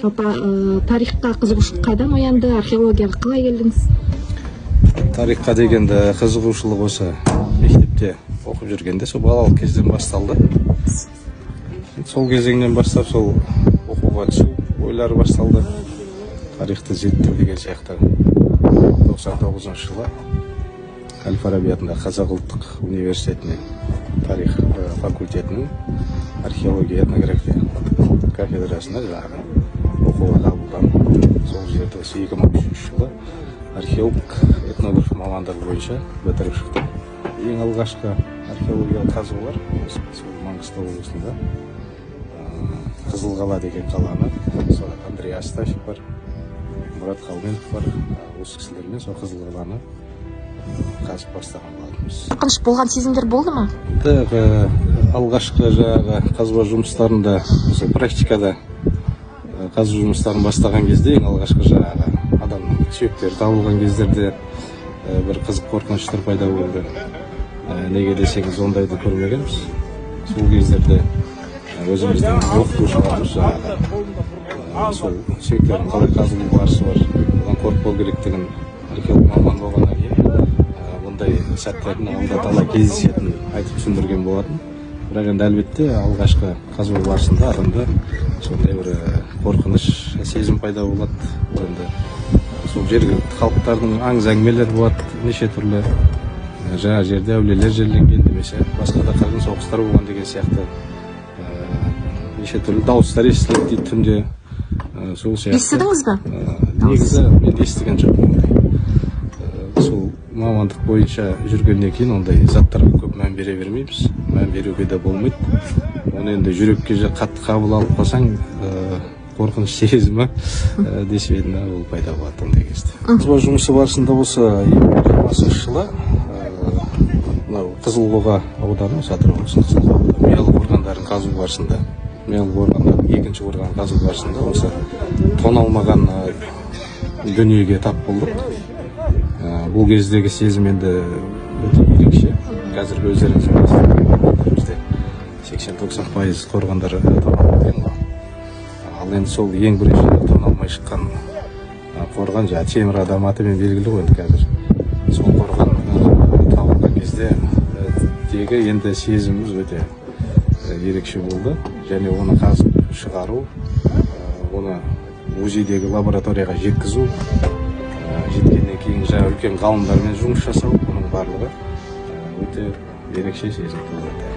Жалпы тарихқа қызығушылық қайдан оянды, археологияға қалай келдіңіз? Тарихқа дегенде қызығушылық осы мектепте оқып жүргенде, сол балалық кезден басталды. Сол кезеңнен бастап сол оқуға түсу ойлары басталды. Тарихты зерттеу деген сияқты. 99 жылы Әл-Фараби атындағы Қазақ ұлттық университетіне тарих факультетінің археология этнография кафедрасына жаңағы оқуға қабылданып, сол жерде осы 2003 жылы археолог этнограф мамандығы бойынша бітіріп шықтым. Ең алғашқы археологиялық қазулар осы Маңғыстау облысында Қызылқала деген қаланы, сол Андрей Астафьев бар, Мұрат Қалменов бар, осы кісілермен сол Қызылқаланы қазып бастаған болатынбыз. Қорқыныш болған сезімдер болды ма? Алғашқы жаңағы қазба жұмыстарында, осы практикада қазу жұмыстарын бастаған кезде ең алғашқы жаңағы адамның сүйектері табылған кездерде бір қызық қорқыныштар пайда болды. Неге десеңіз, ондайды көрмегенбіз. Сол кездерде өзіміздің оқытушыларымыз жаңағы сол сүйектердің қалай қазылу барысы бар, одан қорықпау керектігін, археолог маман болғаннан кейін бұндай сәттердің алда талай кездесетінін айтып түсіндірген болатын. Бірақ енді әлбетте алғашқы қазу барысында адамда сондай бір қорқыныш сезім пайда болады. Ол енді сол жергілікті халықтардың аңыз әңгімелері болады, неше түрлі жаңа жерде әулиелер жерленген немесе басқа да қырғын соғыстар болған деген сияқты неше түрлі дауыстар естіледі дейді түнде. Сол сияқты. Естідіңіз бе? Негізі мен естіген жоқпын ондай. Сол мамандық бойынша жүргеннен кейін ондай заттарға көп мән бере бермейміз, мән беруге де болмайды. Оны енді жүрекке қатты қабыл алып қалсаң, қорқыныш сезімі десіп едім, ол пайда болады ондай кезде. Қазба жұмысы барысында осы 2020 жылы мынау Қызылқоға ауданы, осы Атырау облысының Қызылқоға ауданы Миялы қорғандарын қазу барысында, Миялы қорғандардың екінші қорғанын қазу барысында осы тоналмаған дүниеге тап болдық. Бұл кездегі сезім енді өте ерекше. Қазіргі өздеріңіз білесіздер, бізде 80-90% қорғандар тоналып ғой. Ал енді сол ең бірінші тоналмай шыққан қорған жаңағы Темір адам атымен белгілі ғой енді қазір. Сол қорған табылған кезде тегі енді сезіміміз өте ерекше болды. Және оны қазып шығару, оны музейдегі лабораторияға жеткізу, жеткеннен кейін жаңа үлкен ғалымдармен жұмыс жасау, оның барлығы өте ерекше сезім тудырды.